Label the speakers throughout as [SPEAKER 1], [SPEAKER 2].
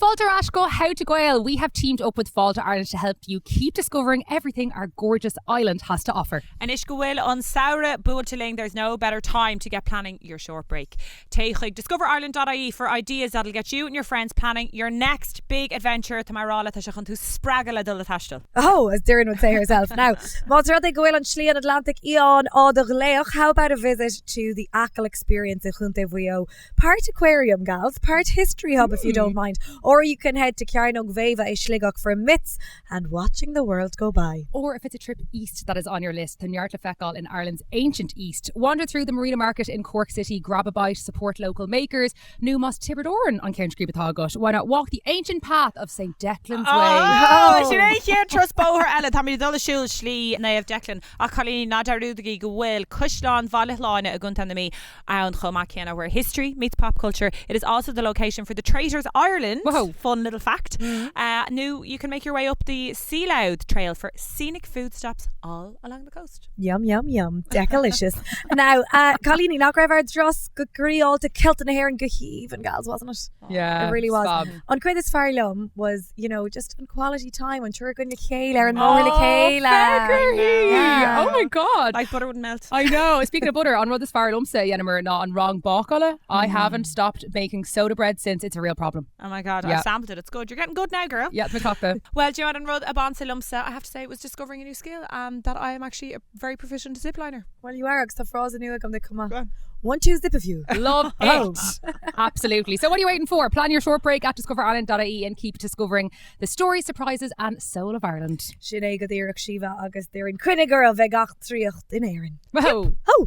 [SPEAKER 1] Fáilte ar ais go How to Gael! We have teamed up with Fáilte Ireland to help you keep discovering everything our gorgeous island has to offer.
[SPEAKER 2] Anois go bhfuil an samhradh buailte linn, there's no better time to get planning your short break. Téigh chuig discoverireland.ie for ideas that'll get you and your friends planning your next big adventure. Tá mé ag rá leat, tá sé chun tú spreagadh le dul ag taisteal.
[SPEAKER 3] Oh, as Doireann would say herself. Now, más rud é go bhfuil an tslí an Atlantaigh Fhiáin á do ghlaoch, how about a visit to the Achill Experience i Chontae Mhaigh Eo? Part aquarium, gals, part history hub if you don't mind, or you can head to Cearnóg Mhéabha i Sligeach for myths and watching the world go by.
[SPEAKER 1] Or if it's a trip east that is on your list, tá neart le feiceáil in Ireland's ancient east. Wander through the Marina Market in Cork City, grab a bite, support local makers, nó más Tiobraid Árann an ceann scríbe atá agat, why not walk the ancient path of St Declan's Way?
[SPEAKER 2] Oh, sin é an chéad turas bóthair eile, táimid ag dul ag siúl Slí Naomh Declan. Ach cailíní, ná dearúdaigí go bhfuil Caisleán Bhaile Shláine i gContae na Mí ann chomh maith céanna, where history meets pop culture. It is also the location for the Traitors Ireland,
[SPEAKER 1] Whoa.
[SPEAKER 2] fun little fact. Uh, nó you can make your way up the Sea Louth Trail for scenic food stops all along the coast.
[SPEAKER 3] Yum, yum, yum. Decalicious. Now, uh, cailíní, nach raibh ár dturas go groíáilte Ceilteach na hÉireann go haoibhinn, gals, wasn't it?
[SPEAKER 1] Yeah,
[SPEAKER 3] It really was.
[SPEAKER 1] fab.
[SPEAKER 3] An cuid is fearr liom was, you know, just an quality time, an triúr againn le chéile ar an mbóthar le chéile.
[SPEAKER 1] Feicthe Oh my god.
[SPEAKER 2] Like butter wouldn't melt.
[SPEAKER 1] I know. Speaking of butter, an rud is fearr liomsa a dheineamar ná an rang bácála. I haven't stopped making soda bread since. It's a real problem.
[SPEAKER 2] Oh my god,
[SPEAKER 1] Yeah.
[SPEAKER 2] I've sampled it. It's good. You're getting good now, girl.
[SPEAKER 1] Yeah, it's my
[SPEAKER 2] Well, do you know what an rud ab ansa liomsa? I have to say it was discovering a new skill um, that I am actually a very proficient zipliner.
[SPEAKER 3] Well, you are, agus tá frása nua agam duit chomh
[SPEAKER 2] Go
[SPEAKER 3] maith.
[SPEAKER 2] on.
[SPEAKER 3] One, two, zip a few.
[SPEAKER 1] Love
[SPEAKER 3] Oh.
[SPEAKER 1] it. Absolutely. So what are you waiting for? Plan your short break at discoverireland.ie and keep discovering the stories, surprises and soul of Ireland.
[SPEAKER 3] Sin é go díreach Síomha agus Doireann. Coinnigh oraibh ag eachtraíocht in Éirinn.
[SPEAKER 1] Whoa.
[SPEAKER 3] Ho!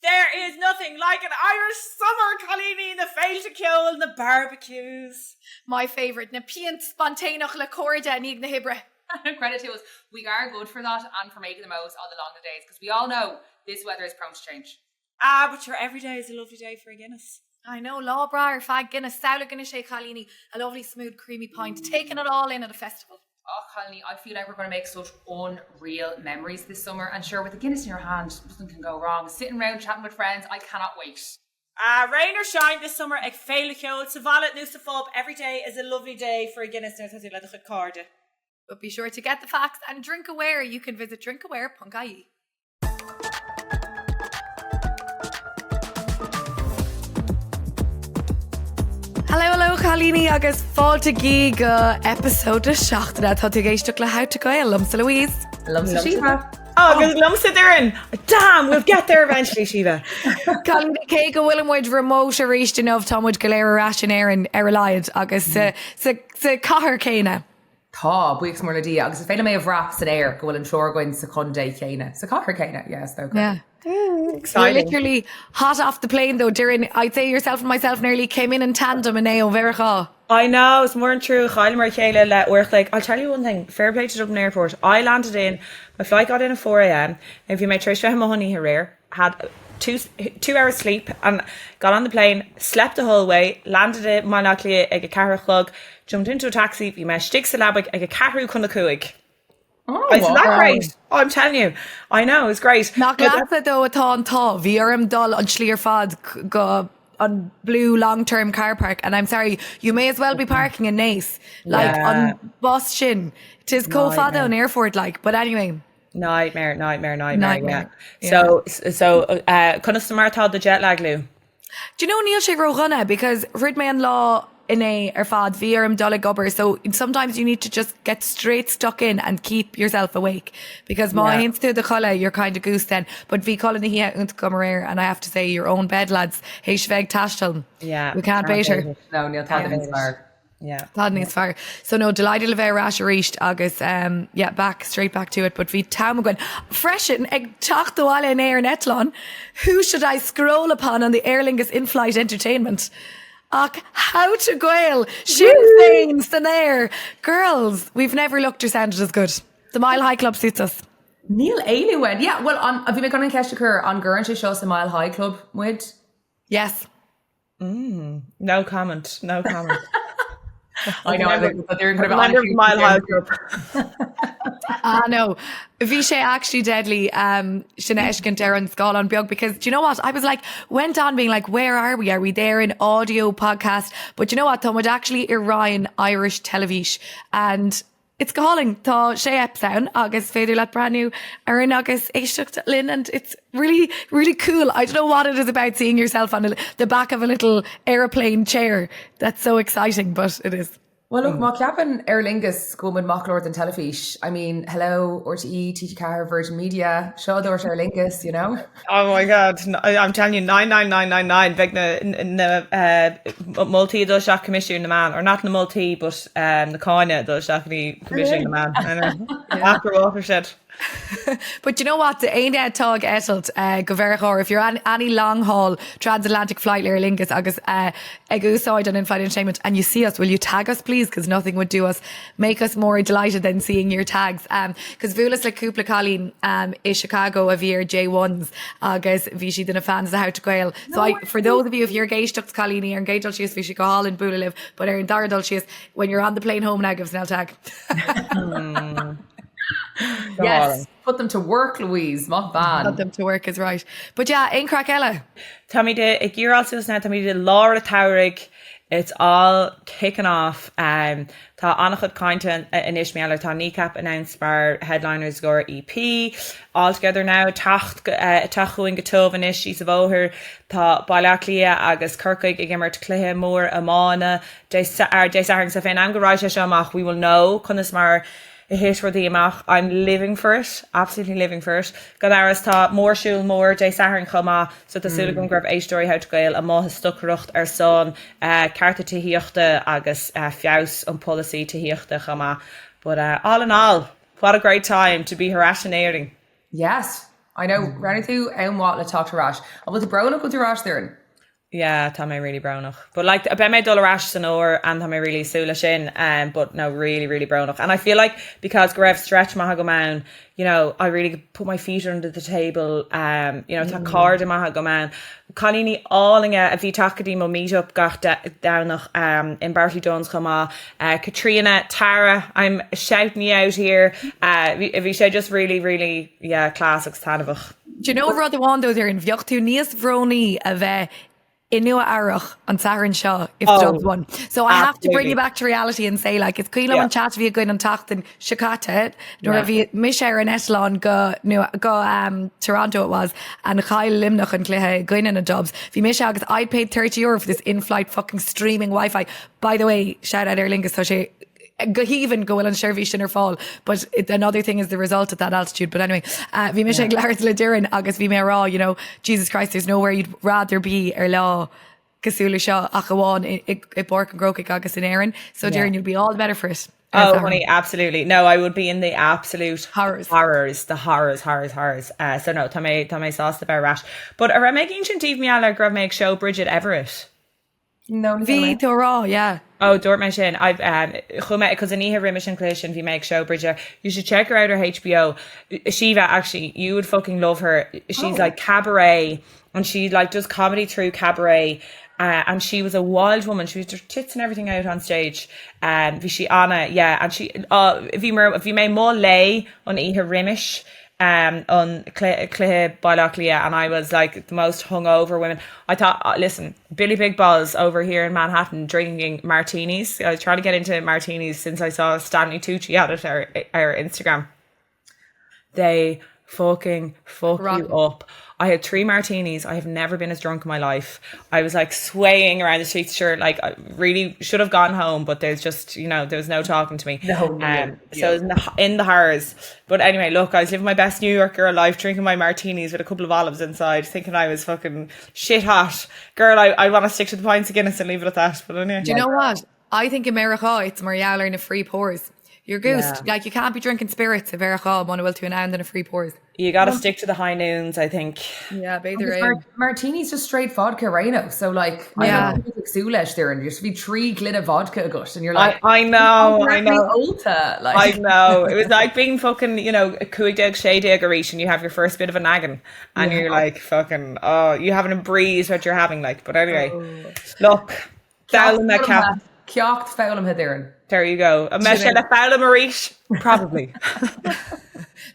[SPEAKER 2] There is nothing like an Irish summer, cailíní, na féilte ceoil, na barbecues.
[SPEAKER 4] My favourite, na pionta spontáineach le cairde i ndiaidh na hoibre.
[SPEAKER 1] Credit to us, we are good for that and for making the most of the longer days because we all know this weather is prone to change.
[SPEAKER 2] Ah, but sure, every day is a lovely day for a Guinness.
[SPEAKER 4] I know, lá breá ar feadh Guinness, samhlaigh anois é chailíní, a lovely smooth creamy pint, taking it all in at a festival.
[SPEAKER 1] Oh, cailíní, I feel like we're going to make such unreal memories this summer and sure, with a Guinness in your hand, nothing can go wrong. Sitting round chatting with friends, I cannot wait.
[SPEAKER 2] Ah, rain or shine this summer ag féile cheoil sa bhaile nó sa phub, every day is a lovely day for a Guinness nuair atá tú le do chuid cairde.
[SPEAKER 4] But be sure to get the facts and drink aware, you can visit drinkaware.ie.
[SPEAKER 3] Hello, hello, chailíní agus fáilte go episode na seachtaine. Tá tú ag éisteacht le How to Gael liomsa Louise.
[SPEAKER 1] Liomsa Síomha.
[SPEAKER 2] Agus liomsa Doireann! Damn, we'll get there eventually, Síomha.
[SPEAKER 3] Cailíní cé go bhfuil muid remote arís inniu tá muid go léir ar ais in Éirinn ar a laghad agus sa cathair céanna.
[SPEAKER 1] Tá, buíochas mór le Dia, agus is féidir liom é a bhrath san aer go bhfuil an triúr againn sa chontae chéanna, sa chathair chéanna, yeah, is dócha.
[SPEAKER 3] Yeah. We're literally hot off the plane though, Doireann, I'd say yourself and myself nearly came in in tandem inné ó Mheiriceá.
[SPEAKER 2] I know, is mór an trua, chailleamar a chéile le uair a chloig. I'll tell you one thing, fair play to Dublin Airport, I landed in, my flight got in at 4am, and bhí mé tar éis bheith amuigh an oíche aréir, had 2 hours sleep and got on the plane, slept the whole way, landed i mBaile Átha Cliath ag a ceathair a chlog, jumped into a taxi, bhí mé istigh sa leabaidh ag a ceathrú chun a cúig.
[SPEAKER 1] Oh,
[SPEAKER 2] Isn't that
[SPEAKER 1] wow.
[SPEAKER 2] great? Oh, I'm telling you. I know, it was great.
[SPEAKER 3] Nach leatsa though atá an t-ádh, bhí orm dul an tslí ar fad go an blue long term car park and I'm sorry, you may as well be parking in Naas. Like
[SPEAKER 2] Yeah.
[SPEAKER 3] an bus sin, 'tis chomh fada ón airport like, but anyway.
[SPEAKER 2] Nightmare, nightmare, nightmare,
[SPEAKER 3] Nightmare,
[SPEAKER 2] yeah. So, so, uh, conas mar atá do jet lag, Lou?
[SPEAKER 3] Do you know níl sé ródhona because throid mé an lá inné ar fad, bhí orm dul ag obair so sometimes you need to just get straight stuck in and keep yourself awake because má
[SPEAKER 2] Yeah.
[SPEAKER 3] théann tú i do chodladh you're kind of goose then but bhí codladh na hoíche iontach agam aréir and I have to say your own bed lads théis bheith ag taisteal
[SPEAKER 2] Yeah,
[SPEAKER 3] we can't
[SPEAKER 2] can't
[SPEAKER 3] beat her.
[SPEAKER 2] beat it.
[SPEAKER 1] No, níl tada níos fearr.
[SPEAKER 2] Yeah.
[SPEAKER 3] Tada níos fearr. So no, delighted le bheith ar ais arís agus um, yeah, back, straight back to it, but bhí t-am againn. Freisin, ag teacht abhaile inné ar an eitleán, who should I scroll upon on the Aer Lingus in-flight entertainment? Ach How to Gael, sinn féin san aer! Girls, we've never looked or sounded as good. The Mile High Club suits us.
[SPEAKER 1] Níl éalú uainn. Yeah, well, an, bhí mé chun an cheist a chur, an gcuireann sé seo sa Mile High Club muid?
[SPEAKER 3] Yes.
[SPEAKER 2] Mm, no comment, no comment.
[SPEAKER 5] I know,
[SPEAKER 2] Member of Mile High Club.
[SPEAKER 3] Ah no, bhí sé actually deadly um, sin a fheiscint ar an scáileán beag because do you know what? I was like, went on being like, where are we? Are we there in audio podcast? But you know what? Tá muid actually i Roinn Irish Teilifís and it's go hálainn. Tá sé eps ann agus féidir leat breathnú orainn agus éisteacht linn and it's really, really cool. I don't know what it is about seeing yourself on a, the back of a little aeroplane chair. That's so exciting, but it is.
[SPEAKER 5] Well look, má cheapann Aer Lingus go bhfuil muid maith go leor don teilifís, I mean, hello, RTÉ, TG4, Virgin Media, seo a dúirt Aer Lingus, you know?
[SPEAKER 2] Oh my God, I'm telling you, 99999, beidh na, na uh, moltaí ag dul isteach Coimisiún na Meán, or not na moltaí, but um, na cáineadh ag dul isteach go dtí Coimisiún na Meán. I know. After watershed.
[SPEAKER 3] But you know what? Éinne atá ag eitilt uh, go Mheiriceá, if you're on any long haul transatlantic flight le Aer Lingus agus uh, ag úsáid an in-flight entertainment and you see us, will you tag us please? Because nothing would do us, make us more delighted than seeing your tags. Um, Cos bhuaileas le cúpla cailín um, i Chicago a bhí ar J1s agus bhí siad ina fans de How to Gael. So I, for those of you, if you're ag éisteacht cailíní ar an gcéad dul síos bhí sé go hálainn bualadh libh, but ar an dara dul síos, when you're on the plane home now, give us an tag.
[SPEAKER 5] Yes, put them to work, Louise, maith bean.
[SPEAKER 3] Put them to work is right. But yeah, aon craic eile?
[SPEAKER 2] Táimid ag gearáil suas now, táimid i lár an tsamhraidh, it's all kicking off. Um, tá an-chuid cainte anois mar gheall ar tá Kneecap announced mar headliners i gcomhair EP, All Together Now, teacht uh, teacht chugainn go tiubh anois síos an bhóthar, tá Baile Átha Cliath agus Corcaigh ag imirt cluiche mór iomána Dé Sathairn so fén am go raghaidh sé seo amach we will know conas mar a thit rudaí amach. I'm living for it, absolutely living for it. Gan amhras tá mórshiúl mór Dé Sathairn chomh maith so tá súil agam go raibh éisteoirí How to Gael amuigh ag stocaireacht ar son cearta tithíochta agus feabhas an polasaí tithíochta chomh maith. But all in all, what a great time to be thar ais in Éirinn.
[SPEAKER 5] Yes, I know. Roghnaigh tú am mhaith le teacht ar ais. An bhfuil tú brónach go bhfuil tú ar ais, Doireann?
[SPEAKER 2] Yeah, tá mé really brónach. But like, beidh mé ag dul ar ais san fhómhar and tá mé really ag súil leis sin, um, but no, really, really brónach. And I feel like because go raibh stretch maith agam ann, you know, I really put my feet under the table, um, you know, tá cairde maith agam ann. Cailíní álainne a bhí ag teacht go dtí mo meet-up gach Domhnach um, in Bartley Dunnes chomh maith. Uh, Katrina, Tara, I'm shouting you out here. Uh, bhí sé just really, really, yeah, class agus taitneamhach.
[SPEAKER 3] Do you know rud amháin though Doireann, bheadh tú níos bhrónaí a bheith i Nua Eabhrach an Satharn seo if the Dubs won. So I have to bring you back to reality and say like is cuimhin liom an chat a bhí againn an tseachtain seo caite nuair a bhí mise ar an eitleán go go um, Toronto it was and chaill Luimneach an cluiche i gcoinne na Dubs. Bhí mise agus I paid 30 euro for this in-flight fucking streaming Wi-Fi. By the way, shout out Aer Lingus tá sé go haoibhinn go bhfuil an seirbhís sin ar fáil but it, another thing is the result at that altitude but anyway uh, bhí mise ag labhairt le Doireann agus bhí mé ag rá you know Jesus Christ there's nowhere you'd rather be ar lá cosúil le seo ach amháin i, i, i bPáirc an Chrócaigh agus in Éirinn so yeah. Doireann you'll be all the better for it.
[SPEAKER 2] Oh, honey, absolutely. No, I would be in the absolute
[SPEAKER 3] horrors,
[SPEAKER 2] horrors, the horrors, horrors, horrors. Uh, so no, tá mé tá mé sásta bheith ar ais. But an raibh mé ag insint daoibh mar gheall ar go raibh mé ag seó Bridget Everett.
[SPEAKER 3] No, Bhí tú ag rá, yeah.
[SPEAKER 2] Oh, dúirt mé sin. I've, um, chuaigh mé, cos an oíche roimis an cluiche sin bhí mé ag seó Bridget. You should check her out ar HBO. Síomha, actually, you would fucking love her. She's oh. like cabaret and she like does comedy through cabaret. Uh, and she was a wild woman. She was just tits and everything out on stage. Um, bhí sí ana, yeah, and she, uh, bhí bhí mé amuigh léi an oíche roimis um, an cluiche Baile Átha Cliath and I was like the most hungover women. I thought, uh, listen, Billy Big Balls over here in Manhattan drinking martinis. I was trying to get into martinis since I saw Stanley Tucci on it ar, ar Instagram. They fucking fuck Rotten. you up. I had 3 martinis. I have never been as drunk in my life. I was like swaying around the streets, sure, like I really should have gone home, but there's just, you know, there was no talking to me.
[SPEAKER 5] No,
[SPEAKER 2] um, so I was in the, in the horrors. But anyway, look, I was living my best New York girl life, drinking my martinis with a couple of olives inside, thinking I was fucking shit hot. Girl, I, I want to stick to the pints of Guinness and leave it at that. But anyway.
[SPEAKER 3] Do you know what? I think i Meiriceá it's mar gheall ar na free pours. You're goosed. Yeah. Like you can't be drinking spirits i Meiriceá muna bhfuil tú in ann do na free pours.
[SPEAKER 2] You gotta stick to the high noons, I think.
[SPEAKER 3] Yeah, b'fhéidir é. Mar
[SPEAKER 5] martini's just straight vodka Reno. So like
[SPEAKER 3] yeah.
[SPEAKER 5] ag súil leis there and just bhí trí gloine vodka agat and you're like
[SPEAKER 2] I, I know, I know.
[SPEAKER 5] Ólta,
[SPEAKER 2] like. I know. It was like being fucking, you know, 15 16 arís and you have your first bit of a naggin and yeah. you're like fucking oh, you having a breeze what you're having like. But anyway, oh. look, D'fhoghlaim mé ceacht.
[SPEAKER 5] Ceacht foghlamtha Doireann.
[SPEAKER 2] There you go. An mbeidh sé le foghlaim arís? Probably.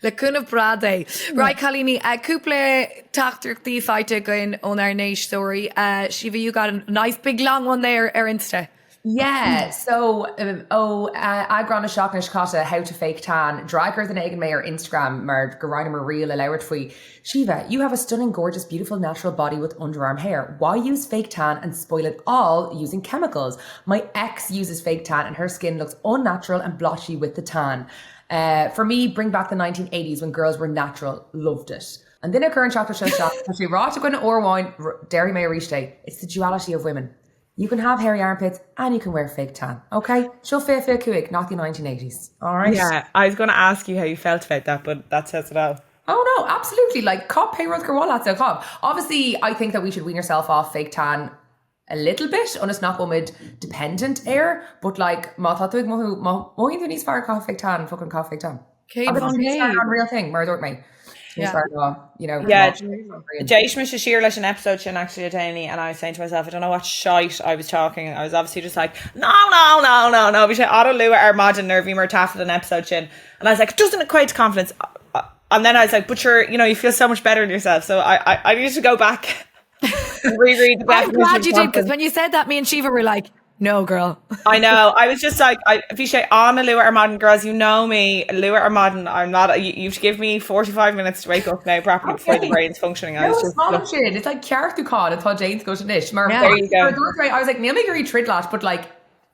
[SPEAKER 3] Le cúnamh breá Dé. Right cailíní, cúpla teachtaireachtaí faighte againn ónár n-éisteoirí. Síomha, you got a nice big long one there ar Insta.
[SPEAKER 5] Yeah, so ó eagrán na seachtaine seo caite, How to Fake Tan, d'fhreagair duine éigin mé ar Instagram mar gur roinneamar reel ag labhairt faoi, Síomha, you have a stunning, gorgeous, beautiful natural body with underarm hair. Why use fake tan and spoil it all using chemicals? My ex uses fake tan and her skin looks unnatural and blotchy with the tan. Uh, for me, bring back the 1980s when girls were natural. Loved it. An duine a chuir an teachtaireacht seo isteach, tá sé ráite againn uair amháin, déarfaidh mé arís é, it's the duality of women. You can have hairy armpits and you can wear fake tan, ok? Seo 2025, not the 1980s, alright?
[SPEAKER 2] Yeah, I was gonna ask you how you felt about that, but that says it all.
[SPEAKER 5] Oh no, absolutely, like caith pé rud gur mhaith leatsa a chaitheamh. Obviously, I think that we should wean yourself off fake tan a little bit ionas nach bhfuil muid dependent air, but like má tá tú ag mothú, má mhothaíonn tú níos fearr ag caitheamh fake tan, fucking caith fake tan. Agus is fearr an real thing, mar a dúirt mé. Níos fearr ná, you know,
[SPEAKER 2] Yeah, D'éist mise siar leis an episode sin actually le déanaí and I was saying to myself, I don't know what shite I was talking. I was obviously just like, no, no, no, no, no. Bhí sé an-luath ar maidin nuair a bhíomar ag taifead an episode sin. And I was like, it doesn't equate to confidence. And then I was like, but sure, you know, you feel so much better in yourself. So I, I, I needed to go back and reread the
[SPEAKER 3] I'm
[SPEAKER 2] definition
[SPEAKER 3] glad
[SPEAKER 2] of
[SPEAKER 3] you did because
[SPEAKER 2] confidence.
[SPEAKER 3] when you said that, me and Síomha were like, No girl.
[SPEAKER 2] I know. I was just like, I, bhí sé an-luath ar maidin, girls, you know me, luath ar maidin, I'm not, you, you've to give me 45 minutes to wake up now properly before the brain's functioning. I was
[SPEAKER 5] No,
[SPEAKER 2] just,
[SPEAKER 5] small sin. It's like ceartúchán atá déanta agat anois. Mar
[SPEAKER 3] Yeah.
[SPEAKER 2] there you go.
[SPEAKER 5] dúirt mé, I was like, níl mé ag iarraidh troid leat, but like,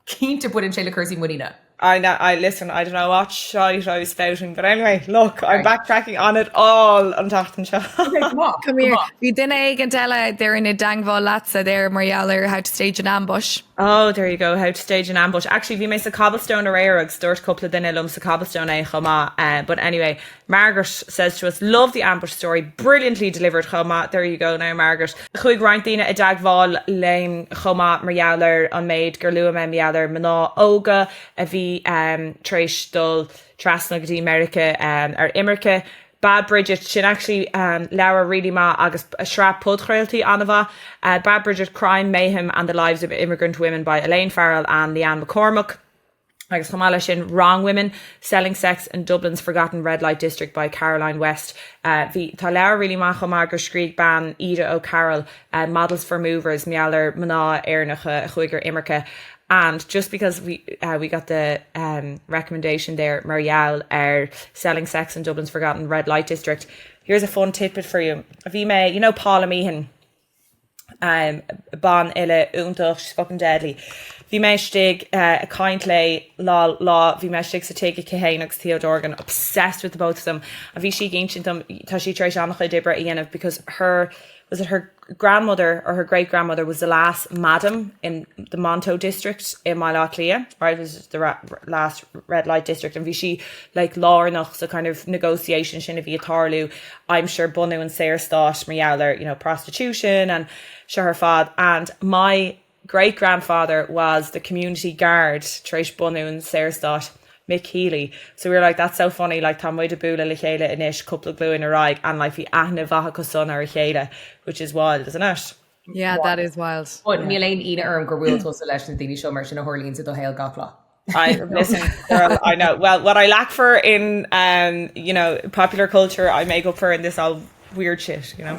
[SPEAKER 5] cinnte baineann sé le cúrsaí muiníne.
[SPEAKER 2] I know, I listen, I don't know what shite I was spouting, but anyway, look, I'm
[SPEAKER 5] Right.
[SPEAKER 2] backtracking on it all an tseachtain seo.
[SPEAKER 5] Okay, come on,
[SPEAKER 3] Come
[SPEAKER 5] come
[SPEAKER 3] here.
[SPEAKER 5] on.
[SPEAKER 3] Bhí duine éigin eile Doireann i dteagmháil leatsa there mar gheall ar how to stage an ambush.
[SPEAKER 2] Oh, there you go, how to stage an ambush. Actually, bhí mé sa Cobblestone aréir agus dúirt cúpla duine liom sa Cobblestone é chomh maith. Uh, but anyway, Margaret says to us, love the ambush story, brilliantly delivered chomh maith. There you go now, Margaret. Chuaigh roinnt daoine i dteagmháil linn chomh maith mar gheall ar an méid gur luaigh mé mar gheall ar mná óga a bhí tar éis dul trasna go dtí Meiriceá ar imirce. Bad Bridget, sin actually leabhar really maith agus sraith podchraoltaí an-mhaith. Bad Bridget, Crime, Mayhem and the Lives of Immigrant Women by Elaine Farrell and Leanne McCormack. Agus chomh maith leis sin, Wrong Women, Selling Sex in Dublin's Forgotten Red Light District by Caroline West. Bhí, tá leabhar really maith chomh maith gur scrígh bean, Ida O'Carroll, Models for Movers, mar gheall ar mná Éireannacha a chuaigh ar imirce. And just because we, we got the recommendation there mar gheall ar Selling Sex in Dublin's Forgotten Red Light District, here's a fun tidbit for you. Bhí mé, you know Paula Meehan, Um, banfhile iontach, she's fucking deadly. Bhí mé istigh ag caint léi lá, lá, bhí mé istigh sa tigh aici féin agus Theo Dorgan, obsessed with the both of them, a bhí sí ag insint dom, tá sí tar éis an-chuid oibre a dhéanamh because her, was it her grandmother or her great grandmother was the last madam in the Monto district i mBaile Átha Cliath, right, was the last red light district and bhí sí like lárnach sa kind of negotiation sin a bhí ag tarlú aimsir bunú an Saorstáit mar gheall ar you know prostitution and seo ar fad and my great grandfather was the community guard tar éis bunú an Saorstáit Mick Healy so we were like that's so funny like tá muid ag bualadh le chéile anois cúpla glúin ar aghaidh and like bhí aithne mhaith acu san ar a chéile which is wild isn't it?
[SPEAKER 3] Yeah, that is wild.
[SPEAKER 5] But níl aon ionadh orm gur bhuail tusa leis na daoine seo mar sin a tharlaíonn i do shaol gach lá.
[SPEAKER 2] I listen, girl, I know. Well, what I lack for in um, you know, popular culture, I make up for in this all weird shit, you know.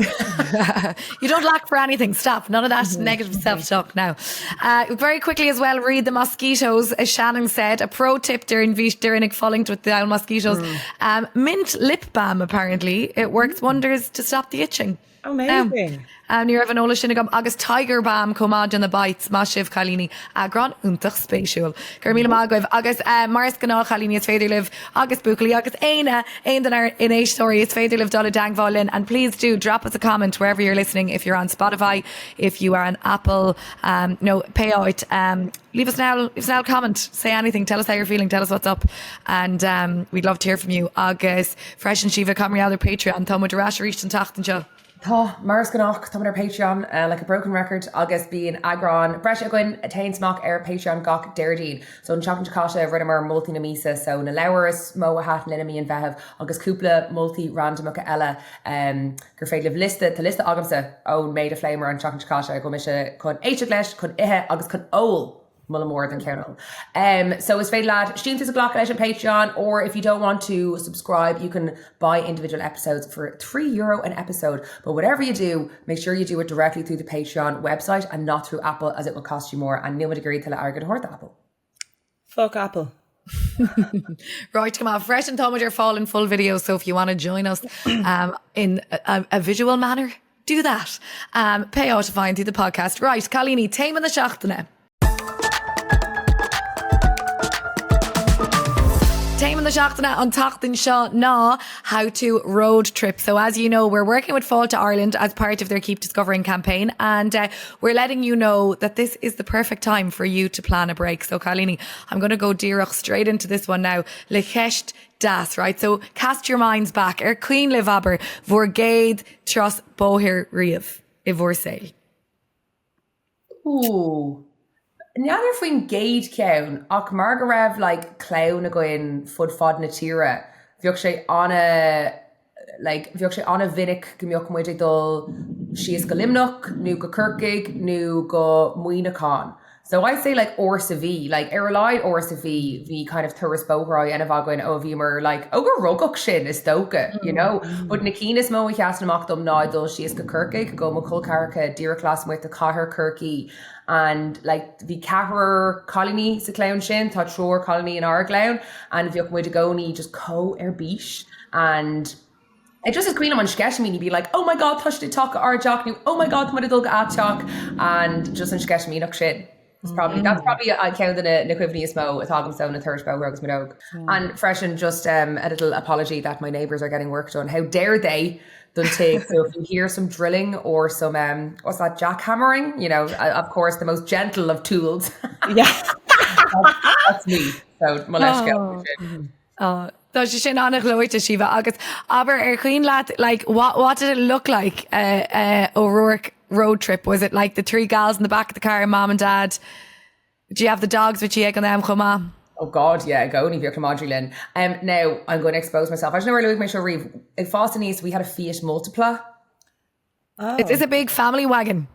[SPEAKER 3] You don't lack for anything. Stop. None of that negative self-talk now. Uh, very quickly as well, read the mosquitoes, as Shannon said. A pro tip during during ag fulaingt with the mosquitoes. Mm. Um, mint lip balm, apparently. It works wonders to stop the itching.
[SPEAKER 2] Amazing.
[SPEAKER 3] Ní raibh an eolas sin agam agus Tiger Balm chomh maith do na bites. Maith sibh cailíní. Eagrán iontach spéisiúil. Go raibh míle maith agaibh agus mar is gnáth chailíní is féidir libh agus buachaillí agus éinne, aon duine ár n-éisteoirí is féidir libh dul i dteangmháil linn and please do drop us a comment wherever you're listening if you're on Spotify, if you are on Apple nó pé áit. Leave us now, leave us now a comment, say anything, tell us how you're feeling, tell us what's up and um, we'd love to hear from you. Agus freisin Síomha cad mar gheall ar Patreon, tá muid ar ais arís an tseachtain seo.
[SPEAKER 5] Tá, mar is gnách, táimid ar Patreon, uh, like a broken record, agus bíonn eagrán breise againn a théann amach ar Patreon gach Déardaoin. So an tseachtain seo caite rinneamar moltaí na míosa, so na leabhair is mó a thaitin linn i mí an Mheithimh agus cúpla moltaí randamacha eile um, gur féidir libh liosta, tá liosta agamsa ón méid a phléamar an tseachtain seo caite, go mise chun éisteacht leis, chun ithe agus chun ól! Moladh mór don cheann. Um, so is féidir leat síntiús a ghlacadh leis an Patreon or if you don't want to subscribe you can buy individual episodes for €3 an episode. But whatever you do, make sure you do it directly through the Patreon website and not through Apple as it will cost you more and níl muid ag iarraidh tuilleadh airgid a thabhairt do Apple.
[SPEAKER 2] Fuck Apple.
[SPEAKER 3] Right, come on. Freisin táimid ar fáil in full video, so if you want to join us um, in a, a visual manner, do that. Um, pé áit a bhfaigheann tú do podcast. Right, cailíní, téama na seachtaine. Téama na seachtaine an tseachtain seo ná how to road trip. So as you know, we're working with Fáilte Ireland as part of their Keep Discovering campaign and uh, we're letting you know that this is the perfect time for you to plan a break. So cailíní, I'm going to go díreach straight into this one now. Le ceist deas, right? So cast your minds back ar cuimhin libh abair bhur gcéad turas bóthair riamh i bhur saol.
[SPEAKER 5] Ooh. N'fheadar faoin gcéad cheann ach mar go raibh like clann againn fud fad na tíre bheadh sé ana like bheadh sé ana-mhinic go mbeadh muid ag dul síos go Luimneach nó go Corcaigh nó go Muineachán. So I'd say like uair sa mhí, like ar a laghad uair sa mhí bhí kind of turas bóthair á dhéanamh againn ó bhíomar like ó gur rugadh sinn is dócha, you know. But na cinn is mó a sheasann amach dom ná ag dul síos go Corcaigh, go mo chol ceathracha díreach lasmuigh de chathair Chorcaí and like bhí ceathrar cailíní sa chlann sin, tá triúr cailíní inár gclann and bheadh muid i gcónaí just chomh ar bís and it just is cuimhin liom an sceitimíní be like oh my god tá siad ag teacht go ár dteach nó oh my god tá muid ag dul go a teach and just an sceitimíneacht sin. It's probably, that's probably an ceann de na, na cuimhní is mó atá agamsa ó na turais bóthair agus muid óg. And freisin just um, a little apology that my neighbours are getting work done. How dare they don tigh. So if you hear some drilling or some um, what's that jackhammering, you know, uh, of course the most gentle of tools.
[SPEAKER 2] Yeah.
[SPEAKER 5] that's, that's me. So mo leithscéal. Oh.
[SPEAKER 3] Oh, tá sé sin an-ghleoite Síomha agus abair ar cuimhin leat like what what did it look like uh, uh, O'Rourke road trip? Was it like the three gals in the back of the car, mom and dad? Do you have the dogs with you ag an am chomh maith?
[SPEAKER 5] Oh God, yeah, i gcónaí bhíodh na madraí linn. Um, now, I'm going to expose myself. I don't know where luaigh mé seo riamh. Ag fás aníos, we had a Fiat Multipla.
[SPEAKER 3] Oh. It is a big family wagon.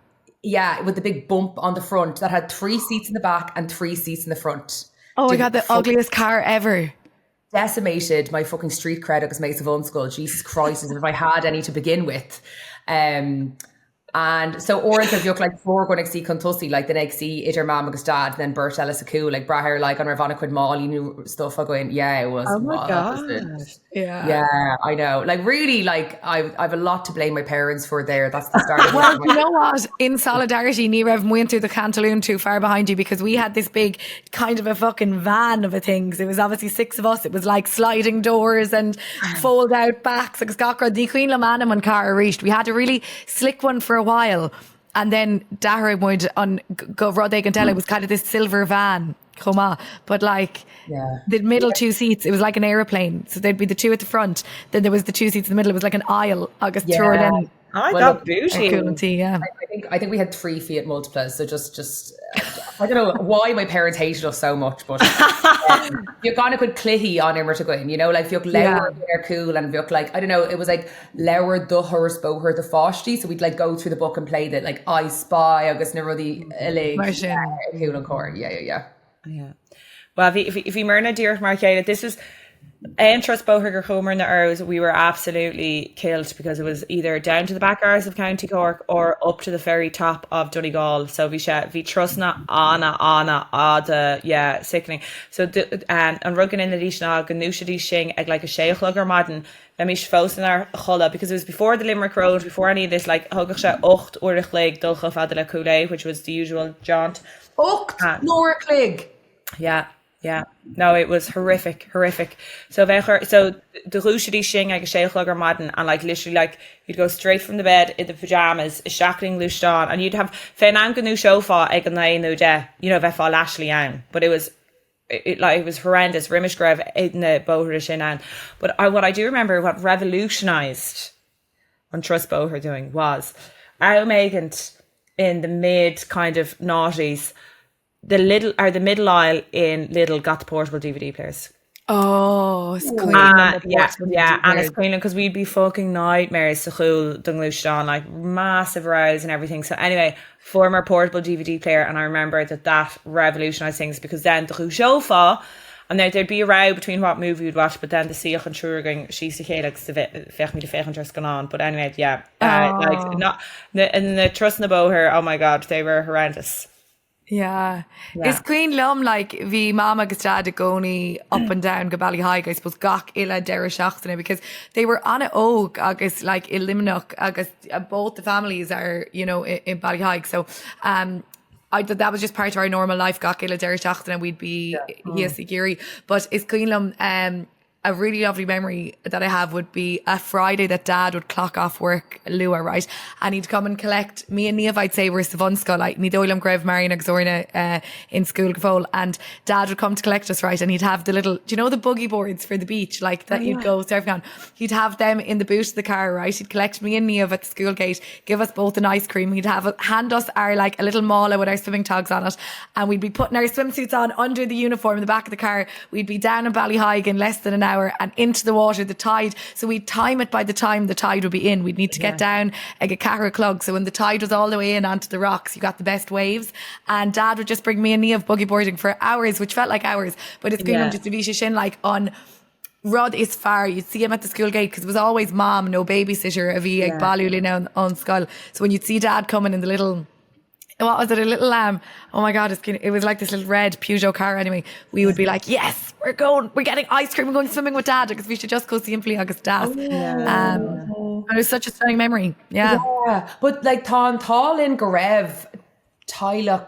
[SPEAKER 5] Yeah, with the big bump on the front that had three seats in the back and three seats in the front.
[SPEAKER 3] Oh my God, the ugliest car ever.
[SPEAKER 5] Decimated my fucking street cred agus mé sa bhunscoil. Jesus Christ, as if I had any to begin with. Um, and so uaireanta bheadh like triúr againn ag suí chun tosaigh like duine ag suí idir mam agus dad then beirt eile sa chúl ag brath ar like an raibh an-chuid málaí nó stuff againn. Yeah, it was
[SPEAKER 2] Oh my
[SPEAKER 5] wild,
[SPEAKER 2] God.
[SPEAKER 5] wasn't it?
[SPEAKER 3] Yeah.
[SPEAKER 5] Yeah, I know. Like really, like I I've a lot to blame my parents for there. That's the start of
[SPEAKER 3] Well, you know what? In solidarity, ní raibh muintir do cheantalún too far behind you because we had this big kind of a fucking van of a thing. It was obviously six of us. It was like sliding doors and fold out backs agus gach rud. Ní cuimhin liom ainm an car arís. We had a really slick one for a while and then d'athraigh muid an go rud éigin eile. It was kind of this silver van chomh maith. But like
[SPEAKER 5] Yeah.
[SPEAKER 3] the middle two seats, it was like an aeroplane. So there'd be the two at the front, then there was the two seats in the middle. It was like an aisle agus
[SPEAKER 5] Yeah.
[SPEAKER 3] triúr linn
[SPEAKER 2] I
[SPEAKER 5] Well,
[SPEAKER 2] got
[SPEAKER 5] look,
[SPEAKER 2] booty.
[SPEAKER 3] ar chúl an tí, yeah.
[SPEAKER 5] I think I think we had three Fiat Multiplas, so just just I don't know why my parents hated us so much, but um, bhíodh an-chuid cluichí á n-imirt againn, you know, like bhíodh leabhar ar cúl and bhíodh like I don't know, it was like leabhar do thuras bóthair do pháistí, so we'd like go through the book and play the like I Spy agus na rudaí uilig
[SPEAKER 3] Mar sin.
[SPEAKER 5] ar chúl an chairr. Yeah, yeah, yeah.
[SPEAKER 2] Yeah. Well, bhí bhí bhí muidne díreach mar a chéile. This was aon turas bóthair gur chuamarna orthu, we were absolutely killed because it was either down to the back arse of County Cork or up to the very top of Donegal. So bhí sé bhí turasanna ana ana fhada yeah sickening. So um, an rud go ndéanaidís ná go ndúiseoidís sinn ag like a sé a chlog ar maidin bheimis fós inár chodladh because it was before the Limerick Road, before any of this, like thógadh sé 8 uair a chloig dul chomh fada le Cúil Aodha, which was the usual jaunt.
[SPEAKER 5] 8 n-uair a chloig!
[SPEAKER 2] Yeah, yeah. No, it was horrific, horrific. So bheadh ar, so do dhúisidís sinn ag a sé a chlog ar maidin and like literally like you'd go straight from the bed in the pyjamas isteach i ngluaisteán and you'd have fén am go ndúiseofá ag a naoi nó deich, you know, bheifeá leath slí ann. But it was it, like, it was horrendous roimis go raibh na bóithre sin ann. But I, what I do remember what revolutionised an turas bóthair dúinn was am éigint in the mid kind of noughties the little or the middle aisle in Lidl got the portable DVD players.
[SPEAKER 3] Oh, is cuimhin liom
[SPEAKER 2] Ah, yeah, yeah, and is cuimhin liom because we'd be fucking nightmares sa chúl den ghluaisteán, like massive rows and everything. So anyway, fuaireamar portable DVD player and I remember that that revolutionised things because then do dhúiseofá and now there'd be a row between what movie we'd watch but then do suíodh an triúr againn síos le chéile agus do bheadh muid ag féachaint ar scannán. But anyway, yeah, uh, like, not, na, na turasanna bóthair, oh my god, they were horrendous.
[SPEAKER 3] Yeah. Is cuimhin liom like bhí mam agus dad i gcónaí up and down go Ballyheigue I suppose gach uile deireadh seachtaine because they were an-óg agus like i Luimneach agus uh, both the families are you know in, in Ballyheigue so um I that was just part of our normal life gach uile deireadh seachtaine we'd be thíos i gCiarraí but is cuimhin liom um a really lovely memory that I have would be a Friday that dad would clock off work luath right and he'd come and collect me and Niamh I'd say were sa bhunscoil like ní dóigh liom go raibh Marion agus Orna uh, in school go fóill and dad would come to collect us right and he'd have the little do you know the boogie boards for the beach like that oh, you'd go surfing on he'd have them in the boot of the car right he'd collect me and Niamh at the school gate give us both an ice cream he'd have hand us our like a little mála with our swimming togs on it and we'd be putting our swimsuits on under the uniform in the back of the car We'd be down in Ballyheigue in less than an hour and into the water, the tide. So we'd time it by the time the tide would be in. We'd need to get down ag a ceathrú a chlog. So when the tide was all the way in onto the rocks, you got the best waves. And dad would just bring me and Niamh boogie boarding for hours, which felt like hours. But it's cuimhin liom just bhí sé sin like an rud is fearr. You'd see him at the school gate because it was always mom, no babysitter a bhí ag bailiú linn ón scoil. So when you'd see dad coming in the little what was it a little lamb oh my god it's it was like this little red Peugeot car anyway we would be like yes we're going we're getting ice cream we're going swimming with dad because we should just go simply agus dad oh, yeah. um, and it was such a stunning memory yeah,
[SPEAKER 5] yeah. but like tá an t-ádh linn go raibh teaghlach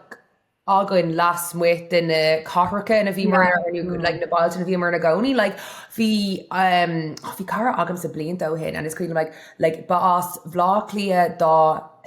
[SPEAKER 5] againn lasmuigh de na cathracha ina bhíomar yeah. like na bailte ina bhíomar ina gcónaí like bhí um, bhí cara agamsa blianta ó shin and is cuimhin like like ba as Bhaile Átha Cliath dá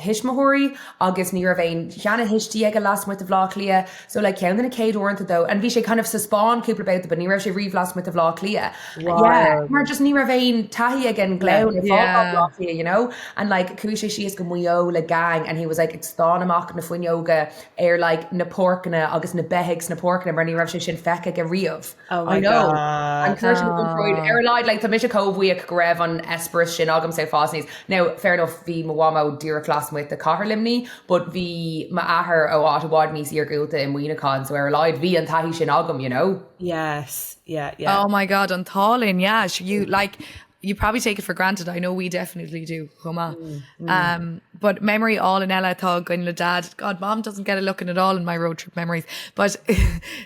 [SPEAKER 5] thuismitheoirí agus ní raibh aon sheana-thuistí aige lasmuigh de Bhaile Átha Cliath so like ceann de na chéad uaireanta dó and bhí sé kind of sa Spáinn cúpla babhta but ní raibh sé riamh lasmuigh de Bhaile Átha Cliath. Yeah, mar just ní raibh aon taithí ag an gclann ag fágáil Bhaile Átha Cliath, you know? And like chuaigh sé síos go Maigh Eo le gang and he was like ag stánadh amach na fuinneoga ar like na páirceanna agus na beithígh sna páirceanna mar ní raibh sé sin feicthe aige riamh.
[SPEAKER 2] Oh my
[SPEAKER 5] I know.
[SPEAKER 2] God.
[SPEAKER 5] And chuir sé an Freud ar a laghad like tá mise chomh buíoch go raibh an eispéireas sin agamsa ag fás aníos. Now fair enough bhí mo mhamó díreach lasmuigh de chathair Luimnigh but bhí m'athair ó áit i bhfad níos iargúlta i Muineachán so ar a laghad bhí an taithí sin agam you know.
[SPEAKER 2] Yes, yeah, yeah.
[SPEAKER 3] Oh my God, an t-ádh linn, yeah. Sure, you like you probably take it for granted. I know we definitely do chomh maith. Um, but memory álainn eile atá againn le dad. God, mom doesn't get a look in at all in my road trip memories. But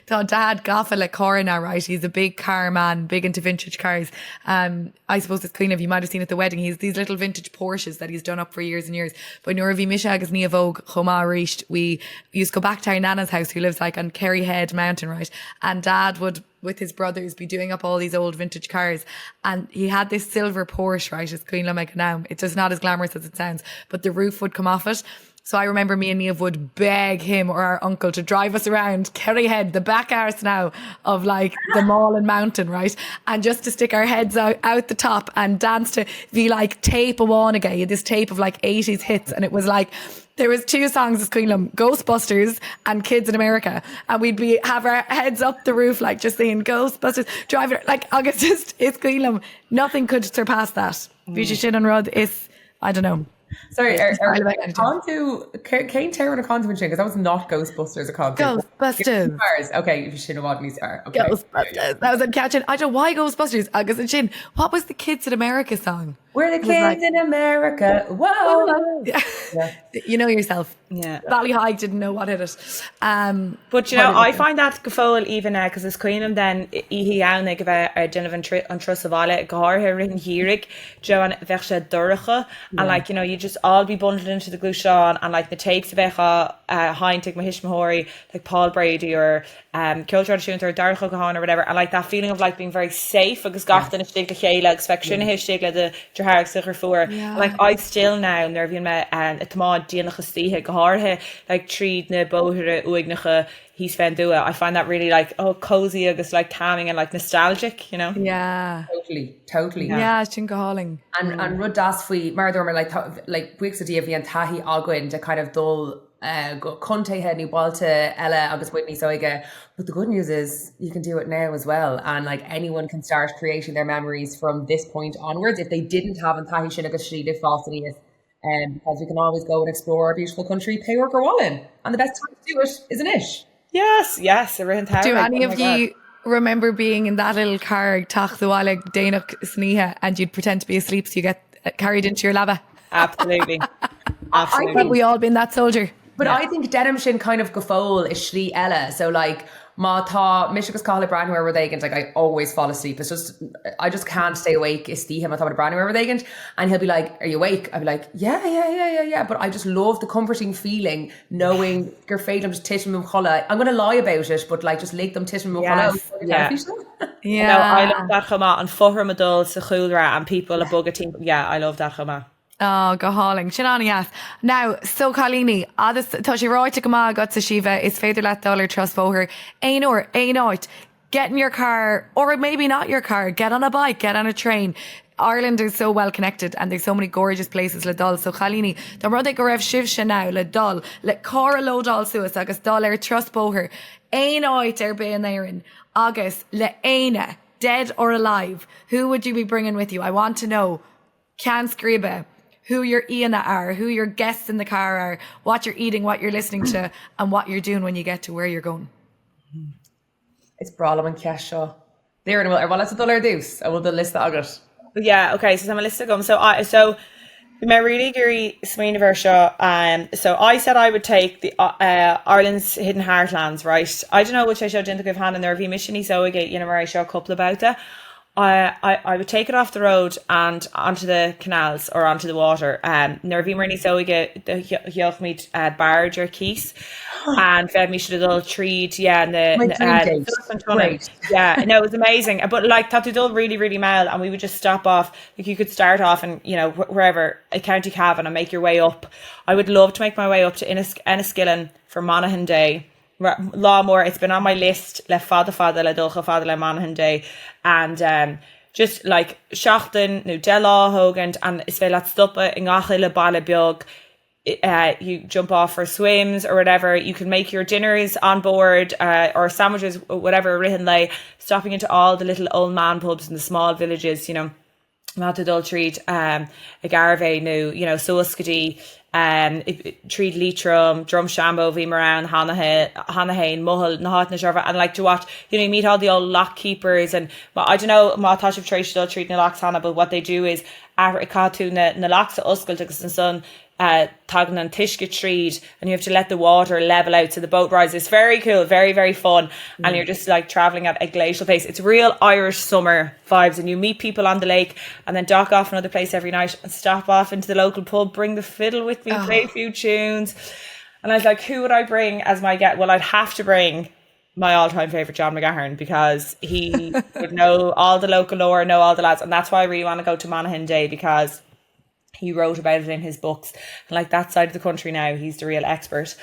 [SPEAKER 3] tá dad gafa le carranna, right? He's a big car man, big into vintage cars. Um, I suppose it's kind of you might have seen at the wedding. He's these little vintage Porsches that he's done up for years and years. But nuair a bhí mise agus Niamh óg chomh maith arís, we used to go back to our nana's house who lives like on Kerry Head Mountain, right? And dad would with his brothers be doing up all these old vintage cars and he had this silver Porsche right is cuimhin liom ag an am it's just not as glamorous as it sounds but the roof would come off it so I remember me and Niamh would beg him or our uncle to drive us around Kerry Head the back arse now of like the mall and mountain right and just to stick our heads out, out the top and dance to be like tape amháin aige this tape of like 80s hits and it was like There was two songs is cuimhin liom, Ghostbusters and Kids in America and we'd be have our heads up the roof like just saying Ghostbusters driving like agus just is cuimhin liom nothing could surpass that. Bhí sé sin an rud is I don't know.
[SPEAKER 5] Sorry, ar chan tú cén t-amhrán a chan tú ansin because that was not Ghostbusters a chan tú.
[SPEAKER 3] Ghostbusters.
[SPEAKER 5] Okay, bhí sin i bhfad níos fearr. Okay.
[SPEAKER 3] Ghostbusters. That was an ceann sin. I don't know why Ghostbusters agus ansin what was the Kids in America song?
[SPEAKER 5] We're the kids in America. Whoa.
[SPEAKER 3] Yeah. You know yourself.
[SPEAKER 2] Yeah.
[SPEAKER 3] Ballyheigue didn't know what hit it. Um,
[SPEAKER 2] But you know, I find that go fóill even now because is cuimhin liom then oíche Dhomhnaigh a bheith ag déanamh an an turas abhaile go háirithe i rith an gheimhridh, Joanne bheadh sé dorcha and like you know you just all be bundled into the gluaisteán and like na tapes a bheadh á uh, sheinnt ag mo thuismitheoirí like Paul Brady or um, ceol traidisiúnta or Darach Ó Catháin or whatever and like that feeling of like being very safe agus gach duine istigh le chéile agus bheith sin istigh le do dheartháir agus do dheirfiúr.
[SPEAKER 3] Yeah.
[SPEAKER 2] Like I still now nuair a bhíonn mé um, ag tiomáint déanach istoíche go háirithe like tríd na bóithre uaigneacha thíos fén dtuath I find that really like oh cozy agus like calming and like nostalgic you know?
[SPEAKER 3] Yeah.
[SPEAKER 5] Totally, totally.
[SPEAKER 3] Yeah, sin go hálainn.
[SPEAKER 5] An, an rud deas faoi mar a dúirt mé like, tá- like buíochas le Dia bhí an taithí againn de kind of dul go contaetha nó bailte eile agus muid níos óige but the good news is you can do it now as well and like anyone can start creating their memories from this point onwards if they didn't have an taithí sin agus siad ag fás aníos um, because we can always go and explore our beautiful country pé uair gur mhaith linn and the best time to do it is anois.
[SPEAKER 2] Yes, yes, i rith an
[SPEAKER 3] Do
[SPEAKER 2] tsamhraidh.
[SPEAKER 3] any
[SPEAKER 2] Oh
[SPEAKER 3] of
[SPEAKER 2] my God.
[SPEAKER 3] you remember being in that little car ag teacht abhaile déanach san oíche and you'd pretend to be asleep so you get uh, carried into your leaba?
[SPEAKER 2] Absolutely.
[SPEAKER 3] Have
[SPEAKER 2] Absolutely.
[SPEAKER 3] we all been that soldier?
[SPEAKER 5] But I think deinim sin kind of go fóill i slí eile so like má tá mise agus Cathal ag breathnú ar rud éigin like I always fall asleep it's just I just can't stay awake istoíche má tá ag breathnú ar rud éigin and he'll be like are you awake? I'll be like yeah yeah yeah yeah yeah but I just love the comforting feeling knowing gur féidir liom just titim im chodladh I'm gonna lie about it but like just lig dom titim im chodladh
[SPEAKER 2] Yes, yeah.
[SPEAKER 3] Yeah.
[SPEAKER 2] No, I love that chomh maith an fothram ag dul sa chúlra and people ag bogadh timpeall. Yeah, I love that chomh maith.
[SPEAKER 3] Oh, go hálainn. Sin an-dheas. Now, so cailíní, agus tá sé ráite go maith agatsa Síomha, is féidir leat dul ar turas bóthair aon uair, aon áit. Get in your car, or maybe not your car, get on a bike, get on a train. Ireland is so well connected and there's so many gorgeous places le dul. So cailíní, dá mba rud é go raibh sibhse now le dul, le carr a lódáil suas agus dul ar turas bóthair aon áit ar bith in Éirinn agus le éinne, dead or alive, who would you be bringing with you? I want to know ceann scríbe, who your aíonna are, who your guests in the car are, what you're eating, what you're listening to, and what you're doing when you get to where you're going.
[SPEAKER 5] Is breá liom an cheist seo. Doireann, an bhfuil ar mhaith leat dul ar dtús? An bhfuil do liosta agat?
[SPEAKER 2] Yeah, okay, so tá mo liosta agam. So I so bhí mé really ag iarraidh smaoineamh air seo. Um, so I said I would take the uh, Ireland's Hidden Heartlands, right? I don't know bhfuil sé seo déanta agaibh cheana nuair a bhí mise níos óige, dheineamar é seo cúpla babhta. I, I, I would take it off the road and onto the canals or onto the water. Um, nuair a bhíomar níos óige gheobhaimid uh, barge ar cíos and bheimís ag dul tríd yeah, na,
[SPEAKER 5] My
[SPEAKER 2] na,
[SPEAKER 5] dream
[SPEAKER 2] uh,
[SPEAKER 5] date.
[SPEAKER 2] suas an tonn.
[SPEAKER 5] Great.
[SPEAKER 2] Yeah, no, it was amazing. But like tá tú ag dul really, really mall and we would just stop off. Like you could start off and you know wh wherever, uh, County Cavan and make your way up. I would love to make my way up to Ennis Enniskillen for Monaghan Day. Lá mór, it's been on my list le fada fada le dul chomh fada le Monaghan Day and um, just like seachtain nó 10 lá a thógaint and is féidir leat stopadh i ngach uile baile beag uh, you jump off for swims or whatever, you can make your dinners on board uh, or sandwiches, whatever, i rith an lae, stopping into all the little old man pubs in the small villages, you know. má tá tú ag dul tríd an Ghairbhéith nó you know suas go dtí tríd Liatroim, Drumshanbo bhíomar ann cheana cheana féin, Mohill, na háiteanna seo and like to watch you know you meet all the old lock keepers and I don't know má tá sibh tar éis dul tríd na locks cheana but what they do is caithfidh tú na na locks a oscailt agus ansan tagann an t-uisce tríd and you have to let the water level out so the boat rises. It's very cool, very, very fun and you're just like travelling at a glacial pace. It's real Irish summer vibes and you meet people on the lake and then dock off another place every night and stop off into the local pub, bring the fiddle with me, play a few tunes. And I was like, who would I bring as my get? Well, I'd have to bring my all-time favourite John McGahern because he would know all the local lore, know all the lads, and that's why I really want to go to Monaghan Day because he wrote about it in his books and like that side of the country now he's the real expert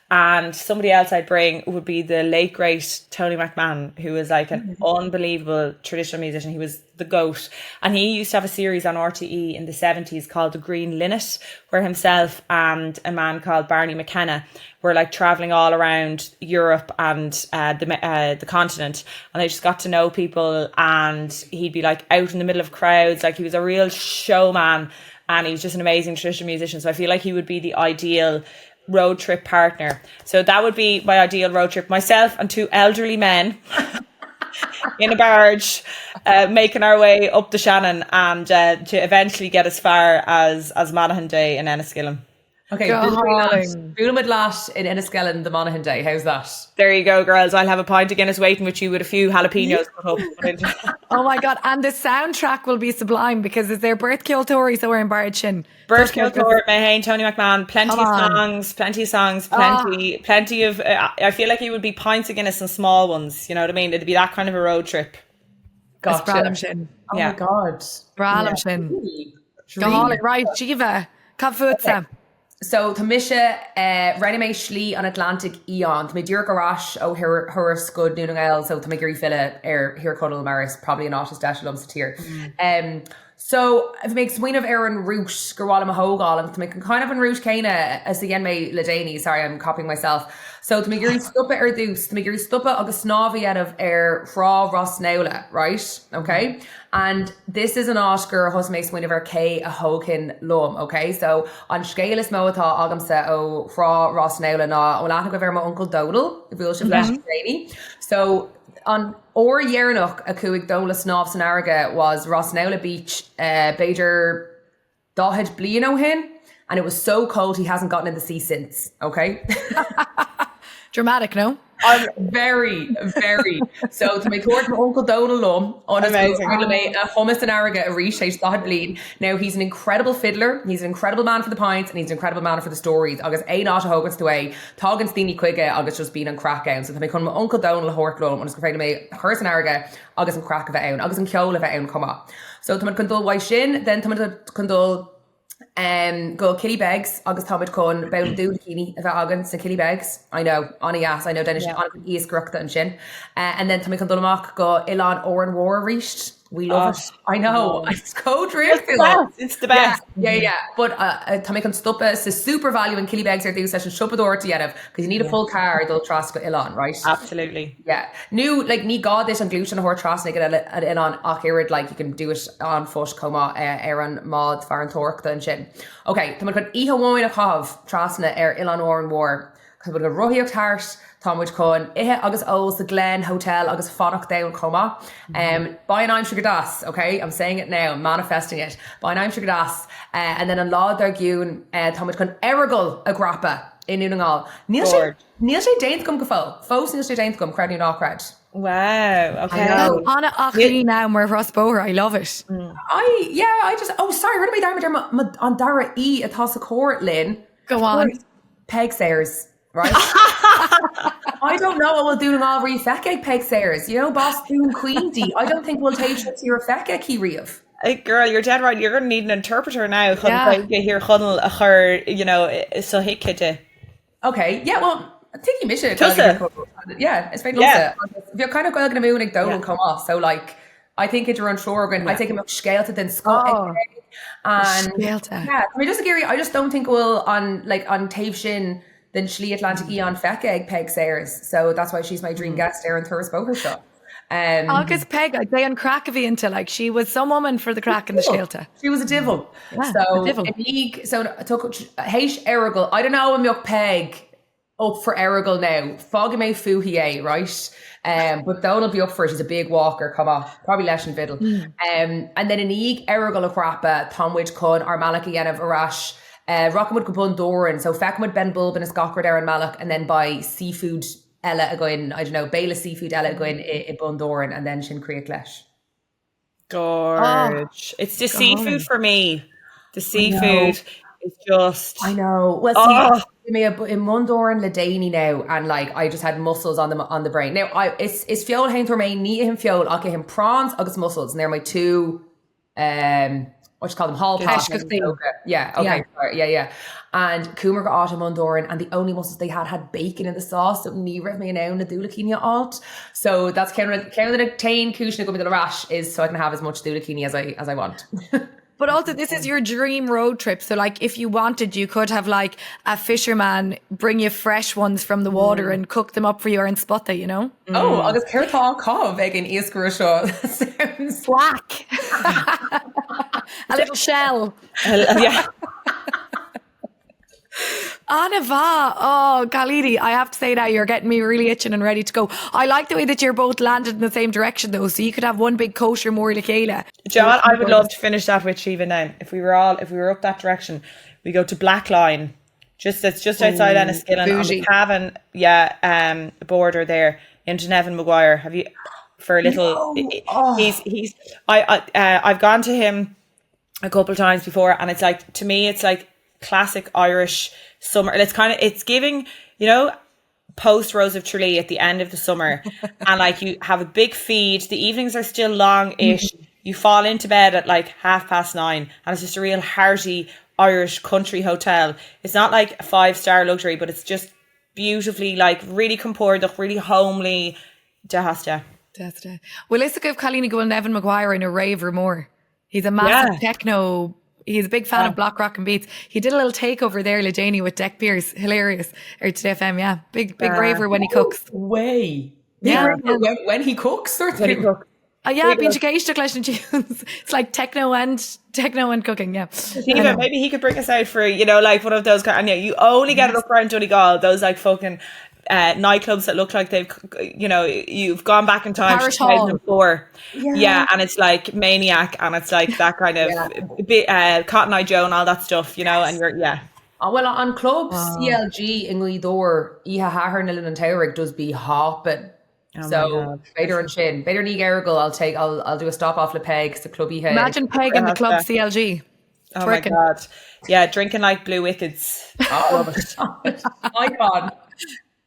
[SPEAKER 2] and somebody else I'd bring would be the late great Tony McMahon who was like an mm-hmm. unbelievable traditional musician he was the goat and he used to have a series on RTE in the 70s called the Green Linnet where himself and a man called Barney McKenna were like traveling all around Europe and uh, the uh, the continent and they just got to know people and he'd be like out in the middle of crowds like he was a real showman and he was just an amazing traditional musician so I feel like he would be the ideal road trip partner so that would be my ideal road trip myself and two elderly men in a barge uh, making our way up the Shannon and uh, to eventually get as far as as Monaghan Day in Enniskillen.
[SPEAKER 5] Okay, Buailfimid leat in Enniskillen the Monaghan Day, how's that?
[SPEAKER 2] There you go, girls. I'll have a pint of Guinness waiting with you with a few jalapenos cut
[SPEAKER 3] up. Oh my God, and the soundtrack will be sublime because is there beirt cheoltóirí sa bharge sin?
[SPEAKER 2] Beirt cheoltóir, mé féin, Tony McMahon, plenty of songs, plenty of songs, plenty, plenty of, uh, I feel like it would be pints of Guinness and small ones, you know what I mean? It'd be that kind of a road trip.
[SPEAKER 3] Is breá liom sin.
[SPEAKER 5] Oh my God.
[SPEAKER 3] Breá liom sin. Go hálainn. Right, Síomha, cad fútsa?
[SPEAKER 5] So tá mise, rinne mé Slí an Atlantaigh Fhiáin. Tá mé díreach ar ais ó thuras go Dún na nGall so tá mé ag iarraidh filleadh ar Thír Chonaill mar is probably an áit is deise liom sa tír. So, bhí mé ag smaoineamh ar an route gur mhaith liom a thógáil agus tá mé chun kind of an route céanna is a dhein mé le déanaí, sorry, I'm copying myself. So, tá mé ag iarraidh stopadh ar dtús, tá mé ag iarraidh stopadh agus snámh a dhéanamh ar Thrá Rossnowlagh, right? Ok? And this is an áit gur thosaigh mé ag smaoineamh ar cé a thógfainn liom, ok? So, an scéal is mó atá agamsa ó Thrá Rossnowlagh ná, an bhfuil aithne agaibh ar m'uncail Dónal, bhuail sibh leis le déanaí? So, An uair dheireanach a chuaigh Dónal ag snámh san fharraige was Rossnowlagh Beach b'fhéidir 40 bliain ó shin and it was so cold he hasn't gotten in the sea since, ok?
[SPEAKER 3] Dramatic, no?
[SPEAKER 5] Very, very. So tá mé ag tabhairt m'uncail Dónal liom ionas go féidir liom é a thumadh san fharraige arís théis 40 bliain. Now he's an incredible fiddler, he's an incredible man for the pints and he's an incredible man for the stories agus aon áit a thóganns tú é, Taganns daoine chuige agus just bíonn an craic ann. So tá mé chun m'uncail Dónal a thabhairt liom ionas gur féidir liom é a chur san fharraige agus an craic a bheith ann agus an ceol a bheith ann chomh maith. So táimid chun dul uaidh sin, then táimid chun dul um, go Killybegs agus táimid chun babhla diúilicíní a bheith againn sna Killybegs. I know, an-dheas, I know, déanann siad an-chuid iascaireachta ansin. Uh, and then táimid chun dul amach go Oileán Árainn Mhór arís. We love it. I know. It's chomh draíochtúil.
[SPEAKER 2] It's the best.
[SPEAKER 5] Yeah, yeah, yeah. But uh, uh, tá mé chun stopadh sa SuperValu in Killybegs ar dtús leis an siopadóireacht a dhéanamh, because you need a full car dul trasna go oileán, right?
[SPEAKER 2] Absolutely.
[SPEAKER 5] Yeah. Nó like, ní gá duit an gluaisteán a thabhairt trasna ag an an oileán ach oiread, like, you can do it on foot chomh maith uh, ar an mbád farantóireachta ansin. Ok, tá muid chun oíche amháin a chaitheamh trasna ar Oileán Árainn Mhór. Tá muid chun rothaíocht thart, tá muid chun ithe agus ól sa Glen Hotel agus fanacht ann chomh maith. Beidh an aimsir go deas, ok? I'm saying it now, I'm manifesting it. Beidh an aimsir go deas. And then an lá dár gcionn, tá muid chun Errigal a dhreapadh i nDún na nGall. Níl sé, níl sé déanta agam go fóill. Fós níl sé déanta agam, creid nó ná creid.
[SPEAKER 2] Wow, ok.
[SPEAKER 5] I know.
[SPEAKER 3] An-aclaí now mar thuras bóthair, I love it.
[SPEAKER 5] I, yeah, I just, oh sorry, rinne mé dearmad ar mo, mo, an dara aoi atá sa charr linn.
[SPEAKER 3] Go on.
[SPEAKER 5] Peig Sayers, right? I don't know an bhfuil Dún na nGall riamh feicthe ag Peig Sayers, you know, b'as Dún Chaoin di. I don't think bhfuil taobh seo tíre
[SPEAKER 2] feicthe aici riamh. Girl, you're dead right. You're going to need an interpreter now chun Gaeilge Thír Chonaill a chur, you know, sothuigthe di.
[SPEAKER 5] Okay, yeah, well, tuigfidh mise
[SPEAKER 2] Tusa.
[SPEAKER 5] Yeah, is féidir liomsa. Bheadh kind of Gaeilge na Mumhan ag Dónal chomh maith, so like, I think idir an triúr againn, I think go mbeadh scéalta den scoth ag Peig and
[SPEAKER 3] Scéalta.
[SPEAKER 5] yeah, I mean just ag iarraidh, I just don't think go bhfuil an like an taobh sin den Slí Atlantaigh Fhiáin feicthe ag Peig Sayers, so that's why she's my dream guest ar an turas bóthair seo.
[SPEAKER 3] Um, Agus Peig, I'd say an craic a bhí inti, like she was some woman for the craic and the scéalta.
[SPEAKER 5] She was a divil.
[SPEAKER 3] Yeah,
[SPEAKER 5] so,
[SPEAKER 3] a divil.
[SPEAKER 5] So théis Errigal, I don't know an mbeadh Peig up for Errigal now. Fágfaidh mé fúithi é, right? Um, but Donal be up for it, he's a big walker, chomh maith, probably leis an bhfidil. Um, and then i ndiaidh Errigal a dhreapadh, tá muid chun ár mbealach a dhéanamh ar ais. Uh, rachaidh muid go Bun Dobhráin, so feicfidh muid Ben Bulben is gach rud ar an mbealach, and then beidh seafood eile againn, I don't know, béile seafood eile againn i, i Bun Dobhráin, and then sin críoch leis.
[SPEAKER 2] Gorge. It's the seafood for me. The seafood is just.
[SPEAKER 5] I know. Well, see, oh. mé i mBun Dobhráin le déanaí now and like I just had mussels on the on the brain. Now I is is feoilshéantóir mé ní ithim feoil ach ithim prawns agus mussels and they're my two um, what you call them, hall pass. Yeah, okay, yeah. Sorry, yeah, yeah. And chuamar go áit i mBun Dobhráin and the only mussels they had had bacon in the sauce, so ní raibh mé in ann na diúilicíní a fháilt. So that's ceann ceann de na t-aon cúiseanna go bhfuil mé ag dul ar ais is so I can have as much diúilicíní as I as I want.
[SPEAKER 3] But also this is your dream road trip. So like if you wanted, you could have like a fisherman bring you fresh ones from the water mm. and cook them up for you ar an spota, you know?
[SPEAKER 5] Mm. Oh, agus céard atá á chaitheamh ag an iascaire seo? Sounds
[SPEAKER 3] Black. a little shell.
[SPEAKER 2] yeah.
[SPEAKER 3] An-mhaith. Oh, cailíní, I have to say now you're getting me really itching and ready to go. I like the way that you're both landed in the same direction though, so you could have one big cóisir mór le chéile.
[SPEAKER 2] John, I would love to finish that with Shiva now. If we were all, if we were up that direction, we go to Blacklion, just it's just outside Ooh, Enniskillen on the Cavan, yeah, um, border there into Nevin Maguire. Have you for a little?
[SPEAKER 5] No. Oh.
[SPEAKER 2] He's he's I, I uh, I've gone to him a couple of times before and it's like to me it's like classic Irish summer it's kind of it's giving you know post Rose of Tralee at the end of the summer and like you have a big feed the evenings are still long-ish mm -hmm. you fall into bed at like 9:30 and it's just a real hearty Irish country hotel it's not like a five-star luxury but it's just beautifully like really compordach really homely Dehasta.
[SPEAKER 3] Dehasta. Bhfuil fhios agaibh cailíní go bhfuil Nevin Maguire ina réamhrá mór. He's a massive yeah. techno He's a big fan yeah. of Block Rock and Beats. He did a little takeover there le déanaí with Deck Pierce. Hilarious. Ar Today FM, yeah. Big big uh, raver when he cooks.
[SPEAKER 5] Way. Yeah. When, when he cooks or
[SPEAKER 2] when he cooks.
[SPEAKER 3] Oh, yeah, bíonn sé ag éisteacht leis na tunes. It's like techno and techno and cooking, yeah.
[SPEAKER 2] Eva, maybe he could bring us out for, you know, like one of those kind of, you only get it up around Donegal, those like fucking uh, nightclubs that look like they've, you know, you've gone back in time to 2004. Yeah. yeah, and it's like Maniac and it's like that kind of yeah. bit, uh, Cotton Eye Joe and all that stuff, you know, and you're, yeah.
[SPEAKER 5] Oh, well, an club oh. CLG i nGaoth Dobhair oíche Shathairn le linn an tsamhraidh does be hopping. Oh so b'fhéidir ansin b'fhéidir ní Errigal I'll take I'll, I'll do a stop off le Peig sa club oíche.
[SPEAKER 3] Imagine Peig in the club CLG.
[SPEAKER 2] Oh my God. Yeah, drinking like Blue Wickeds.
[SPEAKER 5] Oh, love it. Icon.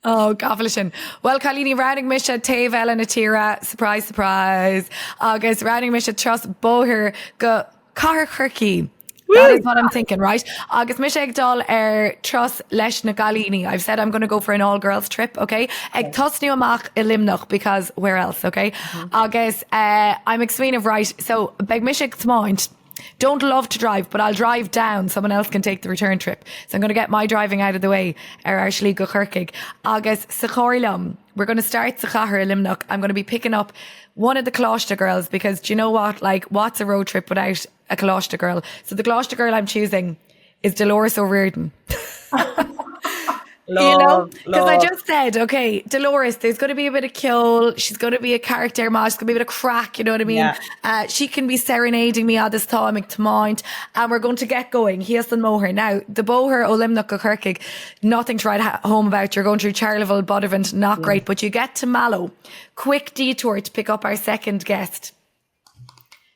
[SPEAKER 3] Oh, gabh sin. Well, cailíní roghnaigh mise taobh eile na tíre, surprise, surprise, agus roghnaigh mise turas bóthair go Cathair Chorcaí. That is what I'm thinking, right? Agus mise ag dul ar turas leis na cailíní. I've said I'm going to go for an all-girls trip, okay? Ag tosnú amach i Luimneach because where else, okay? Mm -hmm. Agus uh, I'm ag smaoineamh, right, so beidh mise ag tiomáint Don't love to drive, but I'll drive down. Someone else can take the return trip. So I'm going to get my driving out of the way ar ár slí go Corcaigh. Agus sa charr liom, we're going to start sa chathair i Luimneach. I'm going to be picking up one of the Coláiste girls because do you know what? Like, what's a road trip without a Coláiste girl? So the Coláiste girl I'm choosing is Dolores O'Riordan. you know, because I just said, okay, Dolores, there's going to be a bit of ceol. She's going to be a character, ma. She's going to be a bit of craic, you know what I mean? Yeah. Uh, she can be serenading me agus táim ag tiomáint, and we're going to get going. Thíos an mbóthar. Now, the bóthar ó Luimneach go Corcaigh, nothing to write home about. You're going through Charleville, Buttevant, not mm. great, but you get to Mallow. Quick detour to pick up our second guest.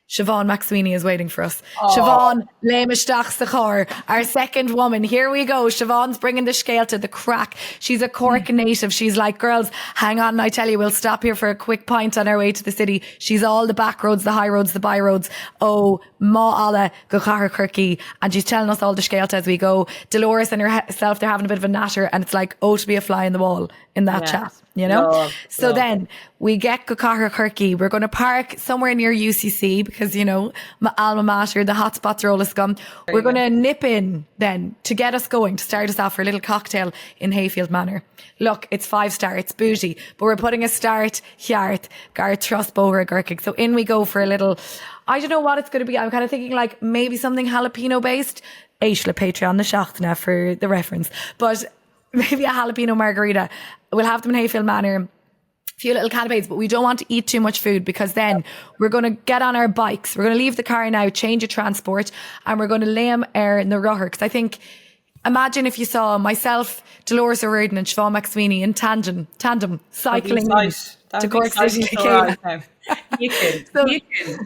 [SPEAKER 3] Siobhán McSweeney is waiting for us. Aww. Siobhán léim isteach sa charr, our second woman. Here we go. Siobhán's bringing the scéalta, the craic. She's a Cork mm. native. She's like, girls, hang on. I tell you, we'll stop here for a quick pint on our way to the city. She's all the back roads, the high roads, the by roads. Ó Maigh Fhala go Cathair Chorcaí. And she's telling us all the scéalta as we go. Dolores and herself, they're having a bit of a natter and it's like, oh, to be a fly in the wall in that yeah. chat you know? Love, so love. then we get go Cathair Chorcaí. We're going to park somewhere near UCC because, you know, my alma mater, the hotspots are all scum. We're going to nip in then to get us going, to start us off for a little cocktail in Hayfield Manor. Look, it's five star, it's bougie, but we're putting a start cheart ar turas bóthair i gCorcaigh. So in we go for a little, I don't know what it's going to be. I'm kind of thinking like maybe something jalapeno based. Éist le Patreon na seachtaine for the reference. But maybe a jalapeno margarita. We'll have them in Hayfield Manor. Few little canapes, but we don't want to eat too much food because then we're going to get on our bikes. We're going to leave the car now, change of transport, and we're going to léim ar na rothair. Because I think, imagine if you saw myself, Dolores O'Riordan and Siobhan McSweeney in tandem, tandem cycling to Cork City.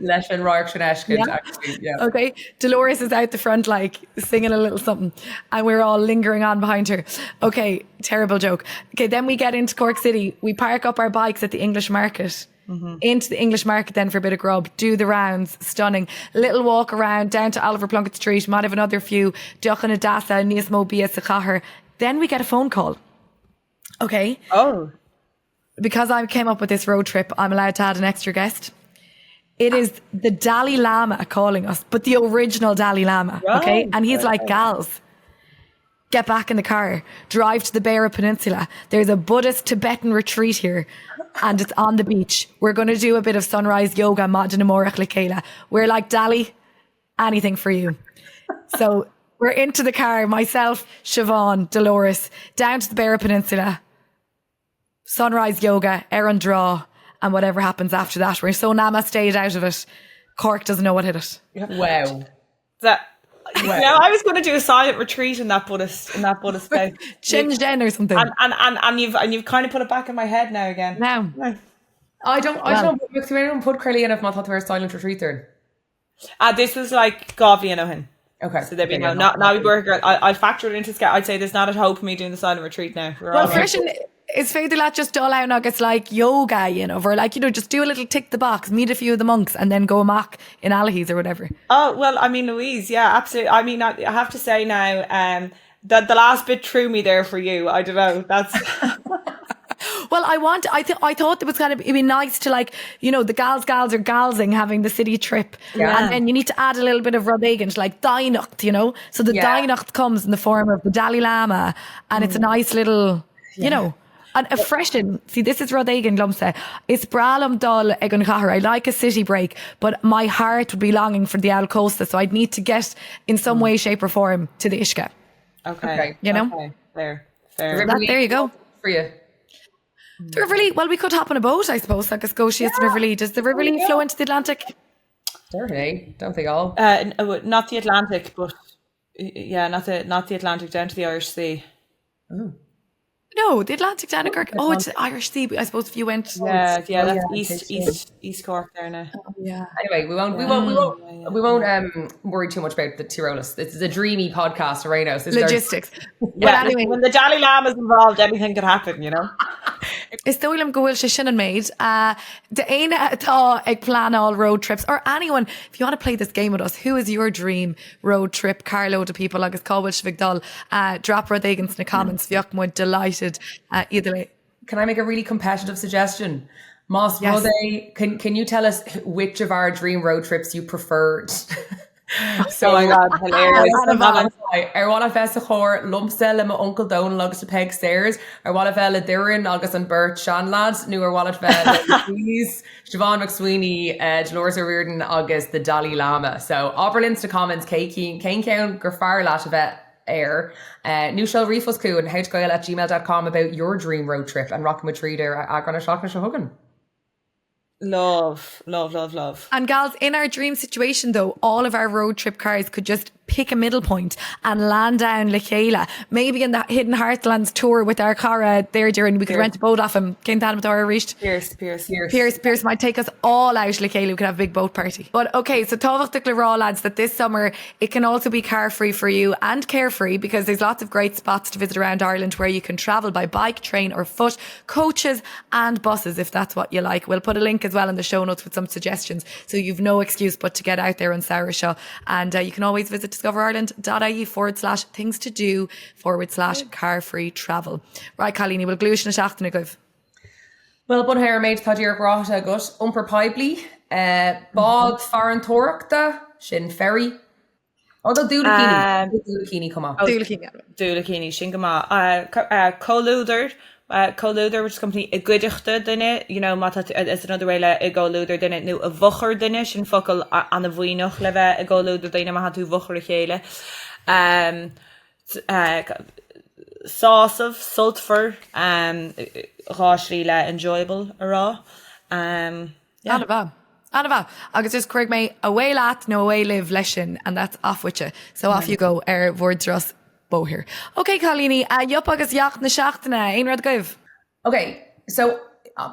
[SPEAKER 5] Leis an radharc sin a fheiscint.
[SPEAKER 3] Yeah. Okay. Dolores is out the front like singing a little something and we're all lingering on behind her. Okay, terrible joke. Okay, then we get into Cork City. We park up our bikes at the English Market. Mm -hmm. Into the English market then for a bit of grub, do the rounds, stunning. Little walk around down to Oliver Plunkett Street, might have another few deochanna deasa níos mó bia sa chathair. Then we get a phone call. Okay.
[SPEAKER 2] Oh.
[SPEAKER 3] Because I came up with this road trip, I'm allowed to add an extra guest. It is the Dalai Lama calling us, but the original Dalai Lama. Right. Okay. And he's like, gals, get back in the car, drive to the Beara Peninsula. There's a Buddhist Tibetan retreat here and it's on the beach. We're going to do a bit of sunrise yoga, maidin amárach le chéile. We're like, Dalai, anything for you. So we're into the car, myself, Siobhan, Dolores, down to the Beara Peninsula sunrise yoga, ar an dtrá, and whatever happens after that. We're so namaste'd out of it. Cork doesn't know what hit it.
[SPEAKER 5] Wow.
[SPEAKER 2] That wow. Yeah, I was going to do a silent retreat in that Buddhist in that Buddhist place.
[SPEAKER 3] Shenzhen or something.
[SPEAKER 2] And, and and and you've and you've kind of put it back in my head now again.
[SPEAKER 3] Now.
[SPEAKER 5] I don't I don't know know podchraoladh a dhéanamh má tá tú ar silent retreat there.
[SPEAKER 2] Ah, this was like dhá bhliain ó shin.
[SPEAKER 5] Okay.
[SPEAKER 2] So there be no, not now we work. I, I factor it into I'd say there's not a hope of me doing the silent retreat now.
[SPEAKER 3] We're well, freisin is féidir leat just dul ann agus like yoga you know, or like you know just do a little tick the box, meet a few of the monks and then go amach in Allihies or whatever.
[SPEAKER 2] Oh well, I mean Louise, yeah, absolutely. I mean I, I have to say now um that the last bit threw me there for you. I don't know. That's.
[SPEAKER 3] Well, I want I th I thought it was kind of it'd be nice to like, you know, the gals gals are galsing having the city trip. Yeah. And then you need to add a little bit of rud éigin like daonnacht, you know? So the yeah. daonnacht comes in the form of the Dalai Lama and mm. it's a mm. nice little, yeah. you know, And a freisin, see this is rud éigin liomsa, is breá liom dul ag an chathair, I like a city break, but my heart would be longing for the old cósta, so I'd need to get in some mm. way, shape or form to the uisce.
[SPEAKER 2] Okay. okay.
[SPEAKER 3] You know?
[SPEAKER 2] Okay. Fair. Fair.
[SPEAKER 3] That, there you go.
[SPEAKER 5] For you.
[SPEAKER 3] The River Lee, well, we could hop on a boat, I suppose, agus go síos yeah. the River Lee. Does the River Lee flow into the Atlantic?
[SPEAKER 5] Certainly. Don't think all.
[SPEAKER 2] Uh, uh, not the Atlantic, but yeah, not the not the Atlantic down to the Irish Sea.
[SPEAKER 5] Oh.
[SPEAKER 3] No, the Atlantic down in Cork. Oh, it's the Irish Sea. I suppose if you went.
[SPEAKER 2] Yeah, yeah, that's oh, yeah, East East East Cork there now.
[SPEAKER 3] Oh, yeah.
[SPEAKER 5] Anyway, we won't we won't we won't yeah, we won't um worry too much about the Tirolis. This is a dreamy podcast, right now.
[SPEAKER 3] So Logistics.
[SPEAKER 2] Our... Yeah, anyway, when the Dalai Lama is involved, anything could happen, you know.
[SPEAKER 3] Is dóigh liom go bhfuil sé sin an méid. Uh, D'éinne atá ag pleanáil road trips or anyone, if you want to play this game with us, who is your dream road trip carload of people agus cá bhfuil sibh ag dul drop rud éigin sna comments bheadh muid delighted iad a léamh.
[SPEAKER 5] Can I make a really competitive suggestion? Más rud é, can, can you tell us which of our dream road trips you preferred?
[SPEAKER 2] So oh my God, hilarious.
[SPEAKER 5] Ar mhaith leat bheith sa charr liomsa le m'uncail Dónal agus le Peig Sayers, ar mhaith leat bheith le Doireann agus an beirt seanlads nó ar mhaith leat bheith le Louise? Siobhán McSweeney, Dolores O'Riordan agus the Dalai Lama. So abair linn sna comments cé cén ceann gur fearr leat a bheith air. Nó seol ríomhphost chugainn howtogael at gmail dot com about your dream road trip and rachaidh muid tríd ar eagrán na seachtaine seo chugainn.
[SPEAKER 2] Love, love, love, love.
[SPEAKER 3] And gals, in our dream situation though, all of our road trip cars could just pick a middle point and land down le chéile. Maybe in the Hidden Heartlands tour with our cara there during we could rent a boat off him. Cén t-ainm atá air arís?
[SPEAKER 2] Pierce, Pierce.
[SPEAKER 3] Pierce. Pierce, Pierce might take us all out le chéile. We could have a big boat party. But okay, so tábhachtach le rá lads that this summer it can also be car-free for you and carefree because there's lots of great spots to visit around Ireland where you can travel by bike, train or foot, coaches and buses if that's what you like. We'll put a link as well in the show notes with some suggestions so you've no excuse but to get out there on Sarah Shaw. And uh, you can always visit discoverireland.ie forward slash things to do forward slash car-free travel. Right, cailíní, bhfuil gluais na seachtaine agaibh?
[SPEAKER 5] Bhuel, bunaithe ar an méid atá díreach ráite agat, iompar poiblí, eh, bád farantóireachta, sin ferry. Although diúilicíní, diúilicíní chomh maith.
[SPEAKER 3] Diúilicíní.
[SPEAKER 2] Diúilicíní, sin go maith. Comhluadar, comhluadar, which is company, i gcuideachta duine, you know, má tá tú, is another way le i gcomhluadar duine, nó i bhfochair duine, sin focal an-mhaoithneach le bheith i gcomhluadar daoine má tá tú i bhfochair a chéile. Sásamh, sultmhar, 2 slí le enjoyable a rá.
[SPEAKER 3] Yeah. An-mhaith. An-mhaith. Agus just cuirfidh mé away leat nó away libh leis sin and that's off with you. So off you go ar bhur dturas bóthair. Ok cailíní, yup agus yuck na seachtaine, aon rud agaibh?
[SPEAKER 5] Ok, so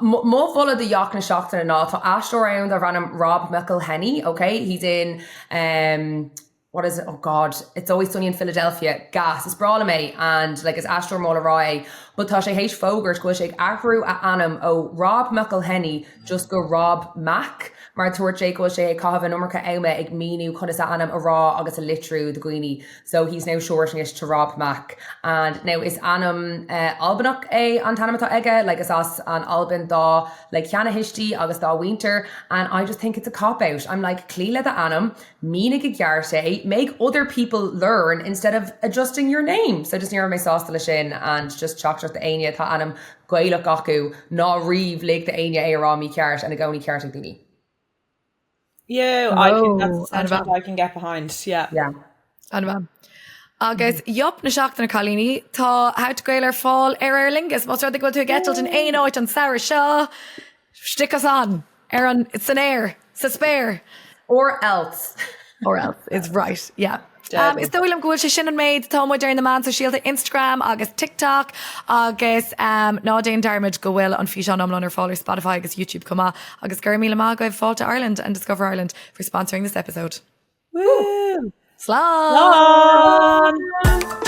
[SPEAKER 5] mo mholadh do yuck na seachtaine ná tá aisteoir ann darb ainm Rob McElhenney, ok? He's in um, what is it oh God it's always sunny in Philadelphia gas is breá liom é and like is aisteoir mór le rá é but tá sé théis fógairt go bhfuil sé ag athrú a ainm ó Rob McElhenney just go Rob Mac mar dúirt sé go bhfuil sé ag caitheamh an iomarca ama ag míniú conas a ainm a rá agus a litriú do dhaoine so he's now shortening it to Rob Mac and now is ainm uh, Albanach é an t-ainm atá aige like is as an Albain dá like sheanathuistí agus dá mhuintir and I just think it's a cop out I'm like cloígh le d'ainm Mínigh i gceart é, make other people learn instead of adjusting your name! So just ní raibh mé sásta le sin and just teachtaireacht d'éinne atá ainm Gaelach acu ná riamh lig d'éinne é a rá mícheart and i gcónaí ceartaigh daoine.
[SPEAKER 2] Yeah, I can, that's a sentiment I can get behind, yeah.
[SPEAKER 5] Yeah.
[SPEAKER 3] An-mhaith. Agus yup na seachtaine cailíní, tá How to Gael ar fáil ar Aer Lingus. Más rud é go bhfuil tú ag eitilt in aon áit an samhradh seo, stick us on! Ar an, san aer, sa spéir.
[SPEAKER 5] Or else.
[SPEAKER 3] Or else is right, yeah. Um, is dóigh liom go bhfuil sé sin an méid tá muid ar na meáin sóisialta Instagram agus TikTok agus um, ná déan dearmad go bhfuil an físeán iomlán ar fáil ar Spotify agus YouTube chomh maith agus go raibh míle maith agaibh Fáilte Ireland and Discover Ireland for sponsoring this episode.
[SPEAKER 2] Woo!
[SPEAKER 3] Slán!
[SPEAKER 2] Slán!